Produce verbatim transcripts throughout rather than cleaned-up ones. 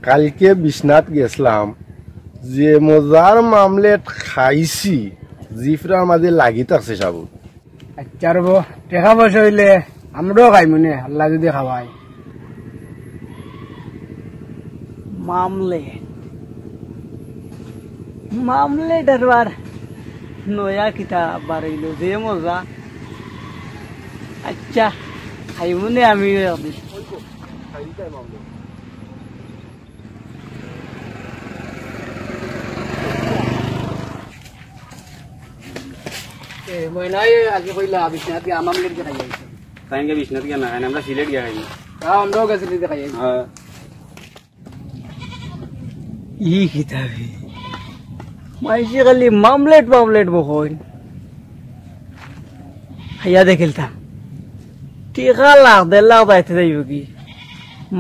কাইলকে বিশ্বনাথ গেছলাম, যে মজার মামলেট খাইছি, জিফরার মাঝে লাগি থাকছে সাবুত। আইচ্ছা রে বা, টেকা পয়সা অইলে আমরাও খাইমু নে, আল্লায় যুদি খাওয়ায়। মামলেট, মামলেট আর বার নয়া কিতা বারইলো, যে মজা। আইচ্ছা, খাইমু নে আমিও একদিন। এ, ময়নায় আগে কইলা, বিশ্বনাথ গিয়া মামলেট দিয়া খাইয়া আইছে। তাইন গিয়া বিশ্বনাথ গিয়া না খাইন, আমরা সিলেট গিয়া খাইন। হ্যাঁ, আমরাও গেছি সিলেট খাইয়া আইছি। হ্যাঁ। ই কিতা বে? মাইনষে খালি মামলেট, মামলেট বকইন। খাইয়া দেখিলতাম। টেকা লাখ, দেড় লাখ যাইতে যাইবো কি?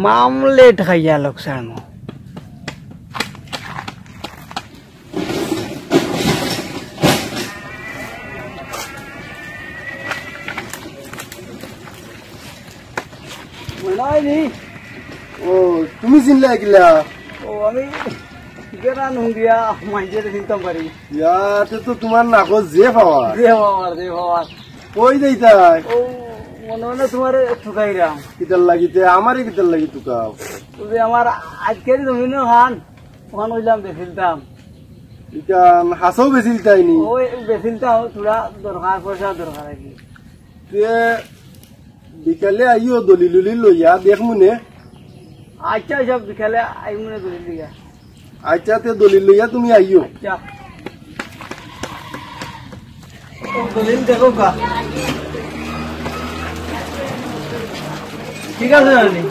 মামলেট খাইয়া লোকসান। ময়নায় নি? ও, তুমি চিনলা কিলা? ও, আমি গেরান হুনিয়া মাইনষরে চিনতাম পারি। ইয়া, তে তো তুমার নাকো যে পাওয়ার। যে পাওয়ার, যে পাওয়ার। কই যাইতায়? ও, মনে মনে তুমারে তুকাইরাম। কিতার লাগি তে? আমারে কিতার লাগি তুকাও? ও যে আমার আজকের জমিন খান, অখান কইলাম বেচিলতাম। ইখান হাছাউ বেচিলতায় নি? ওই বেচিলতাম, থুড়া দরকার, পয়সা দরকার আর কি। তে বিকালে আইও দলিল উলিল লইয়া, দেখমু নে। আইচ্ছা, আইচ্ছা, বিকালে আইমু নে দলিল লইয়া। আইচ্ছা, তে দলিল লইয়া তুমি আইও। আইচ্ছা। ও দলিল দেখো কা। ঠিক আছে না নি?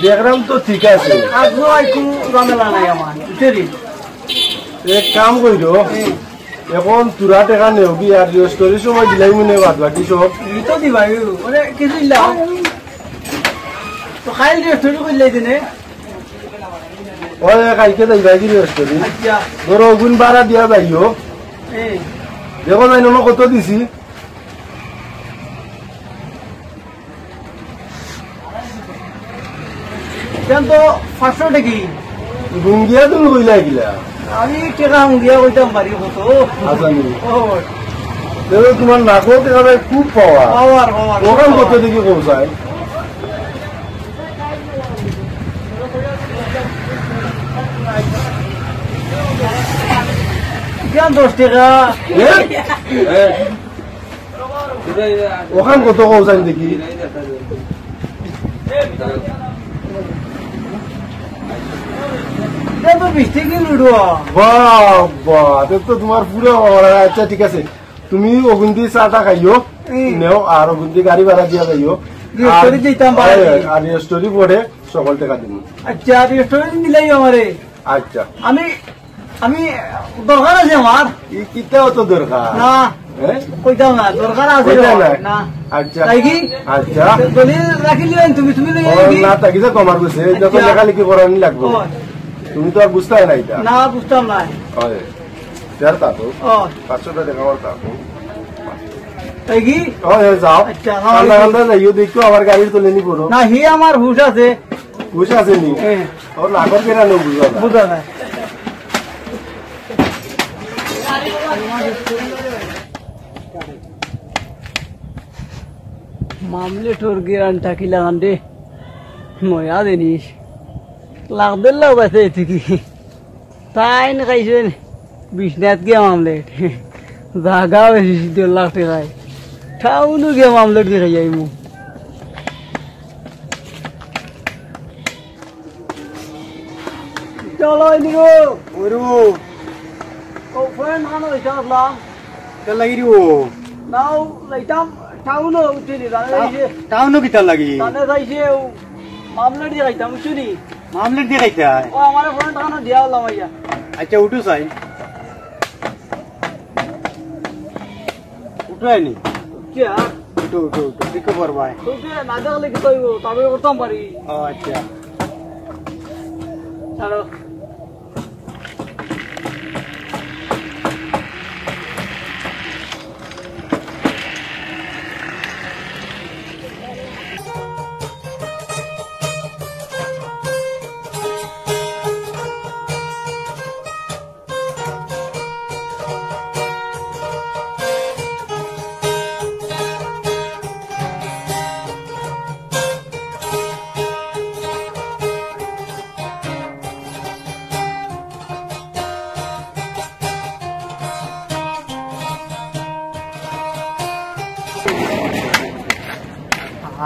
দেখলাম তো ঠিক আছে। আজও আর কুনু ঝামেলা নাই আমার, বুঝছো নি? এক কাম কইরো, হুম। অখন থুড়া টেকা নেও কি আর রেজিস্ট্রির সময় দিলাইমু নে বাদ বাকি সব। ই তো দিবায়, মানে কিছু ইলা। তো কাইল রেজিস্ট্রি করিলাই দিনে। ওই কাইলকে যাইবায় কি রেজিস্ট্রি? আইচ্ছা। ধরো অগুন ভাড়া দিয়া যাইও। এই। দেখো যাই না কত দিছি। ইখান তো পাঁচশো টেকা। হুঙ্গিয়া তুমি কইলা কিলা? আমি টেকা হুঙ্গিয়া কইতাম পারি কত। আচ্ছা নি। ও। দেখো তুমার নাকো টেকা ভাই খুব পাওয়ার। পাওয়ার, পাওয়ার। অখান কত দেখি পৌঁছায়? ইখান দশ টেকা। এ? এ। অখান কত কও চাইন দেখি? ইটা তো বিশ টেকা কিলো উঠবো। বাবা, তে তো তুমার পুরা অর্ডার। আচ্ছা, ঠিক আছে, তুমি অগুন দি চাটা খাইও, হুম। নেও, আর অগুন দি গাড়ি ভাড়া দিয়া যাইও। রেজিস্ট্রি আর, দিতাম পারি। আর রেজিস্ট্রি পরে সকল টেকা দিমু। আচ্ছা, রেজিস্ট্রি দিলাইও আমারে। আচ্ছা। আমি আমি দরকার আছে আমার। ই কিতা অত দরকার? না। হ্যাঁ? কইতাম না, দরকার আছে কইতাম আমার। না। না। আচ্ছা। তাই কি? আচ্ছা। দলিল রাখিলিবায় তুমি, তুমি লই ও, আইবি। না, তা কিতা কমার গেছে? যত আচ্ছা। লেখালেখি করানি লাগবো। ও। তুমি তো আর বুঝতায় না ইটা। না, বুঝতাম না। হয়। যার তা তো। ও। পাঁচশো টেকা আমার তা তো। তাই কি? হয়, হয়, যাও। আচ্ছা, হ্যাঁ, কান্দা হয়। কান্দা যাইও, দেখো আমার গাড়ির তলে নি পড়ো। না, হি আমার হুশ আছে। হুশ আছে নি? হ্যাঁ। ওর নাকর কেনা লো বুঝো না। বুঝা যায়। মামলেটর গিরানটা কিলাখান রে, মজা জিনিস। লাখ দেড় লাখ বেচে এটুকি। তাইন খাইছইন বিশ্বনাথ গিয়া মামলেট। জাগা বেশি দেড় লাখ টেকায়। টাউনো গিয়া মামলেট দি খাইয়া আইমু। চলো, এদিকে। ওরে বাবু। ও, ফোন খানো দিতে আসলাম। কিতার লাগি রে বাবু? নাও, যাইতাম টাউনো উঠে নি, জানে টা-, যাইছে। টাউনো কিতার লাগি? জানে যাইছে, ও মামলেট দি খাইতাম, বুঝছো নি? মামলেট দি খাইতায়? ও, আমারে ফোন খানো দিয়া আসলাম আইয়া। আচ্ছা, উঠো চাই। উঠো আইনি। উঠছি আর। উঠো, উঠো, উঠো। দেখো পারবায়। উঠে না দেখলে কিতা অইবো? তবে করতাম পারি। ও, আচ্ছা। ছাড়ো।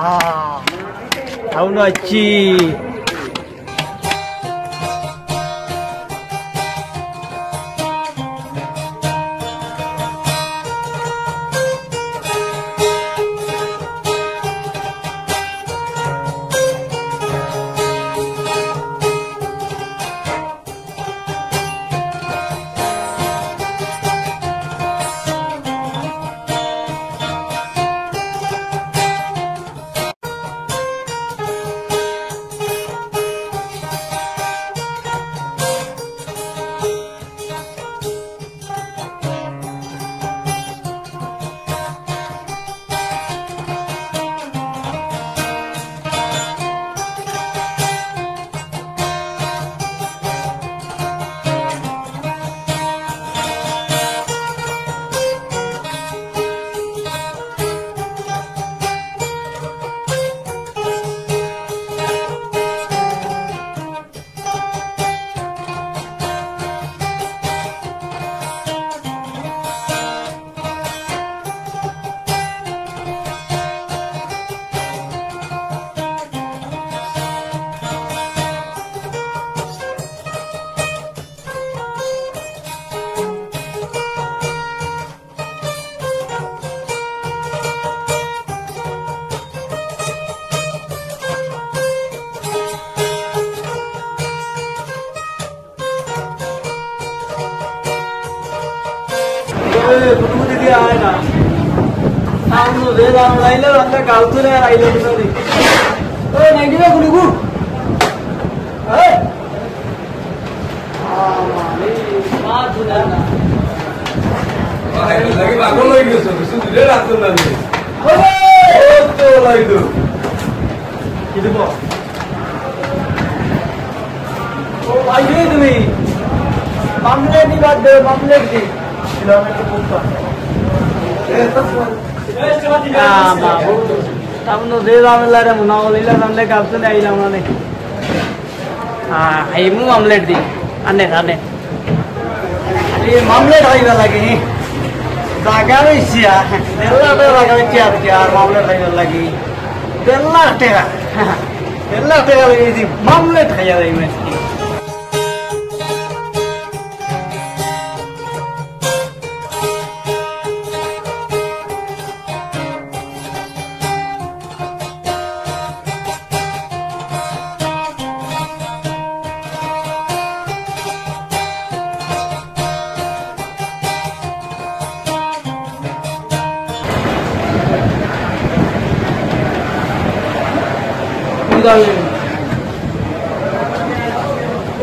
আহ, টাউন আইছি। এ, ফুটফুটি দিয়া আয় না। সামনে যে দাম লাইলে, আমরা গাউতুরে আর আইলে না রে। ও, নাইটি বা কুলুকু। এই। আরে, মা, তুই না, না। ভাই, লাগি পাগল হয়ে গেছো, কিছু দূরে রাখতো না রে। ওরে! ও তো লাইলো। কি দেবো? ও ভাই রে তুমি, মামলেট দি বাদ দে, মামলেট দি। ছিল আমি একটু বলতাম। এ, তো আ, বাবু, তার মধ্যে যে ঝামেলা রে, মনে হইল, ইলা জানলে কাঁদতে নেই, আইলাম না নে। আ, খাইমু মামলেট দি। আনে, আনে। এই মামলেট খাইবার লাগি জাগা অইছে, আ, দেড় লাখ টেকা জাগা অইছে আর কি, আর মামলেট খাইবার লাগি। দেড় লাখ টেকা। দেড় লাখ টেকা লাগি দি মামলেট খাইয়া যাইমু আজকে।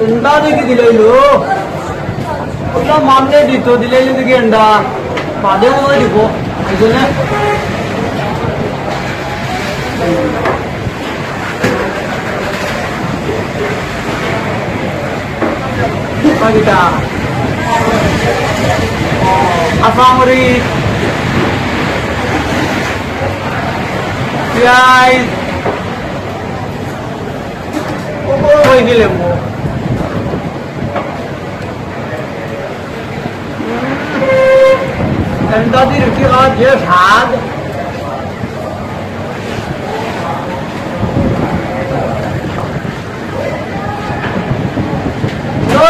এন্ডা দেখি দিলাইলো। ওটা মামলে দিত, দিলাইলো দেখি এন্ডা। বাদে মনে দিব। এই জন্য। পাকিটা। কাঁচামরিচ। পিয়াজ। ওপরে হয়ে গেলে মো। এন্ডা দি রুটি খাওয়ার যে স্বাদ।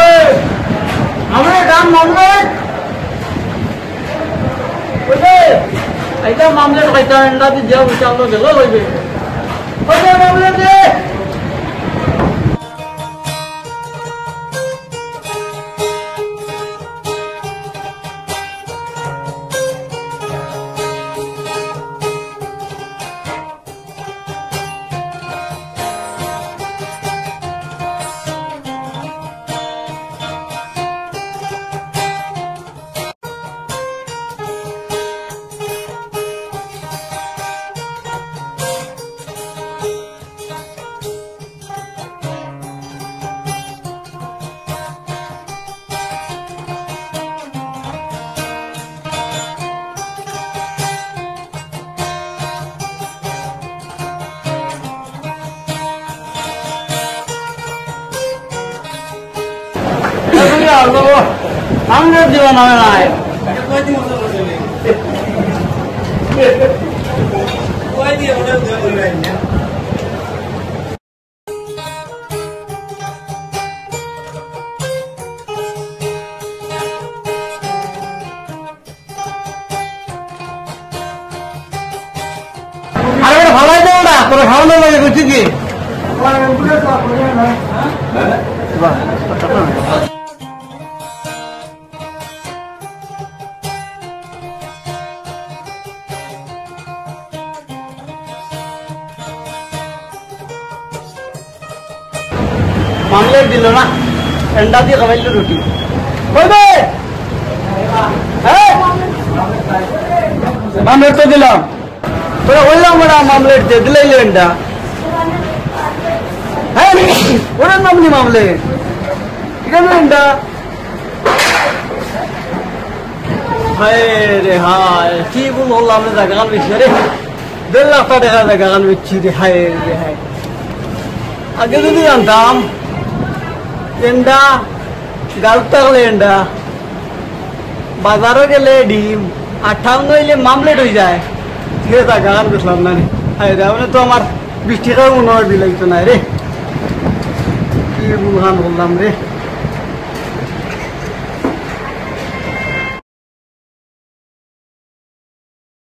এই, আমরা গান মামলেট। ওই যে, এইটা মামলেট খাইতাম, এন্ডা দি দিয়া বলছে, আমরা গেল হইবে। ওই যে মামলেট দে। আমি আর দিব না, নাই। ভালো লাগে, বুঝছি কি? মামলেট দিল না, এন্ডা দি খাবাইল রুটি। কই বে? হ্যাঁ? মামলেট তো দিলাম। তোরা বললাম ওরা মামলেট দে, দিলাইল এন্ডা। হ্যাঁ, ওরা নাম নি মামলেট। ঠিক আছে এন্ডা। হায় রে হায়, কি ভুল করলাম রে, জাগাখান বেচি রে। দেড় লাখ টেকা জাগাখান বেচি রে, হায় রে হায়। আগে যদি জানতাম, এন্ডা, গাঁওত থাকলে এন্ডা, বাজারো গেলে ডিম, আর টাউনো অইলে মামলেট অই যায়। সে জাগাখান বেচলাম না রে। হায় রে, মানে তো আমার বিশ টেকাও মনে হয় বিলাইতো না রে। কি ভুলখান করলাম রে।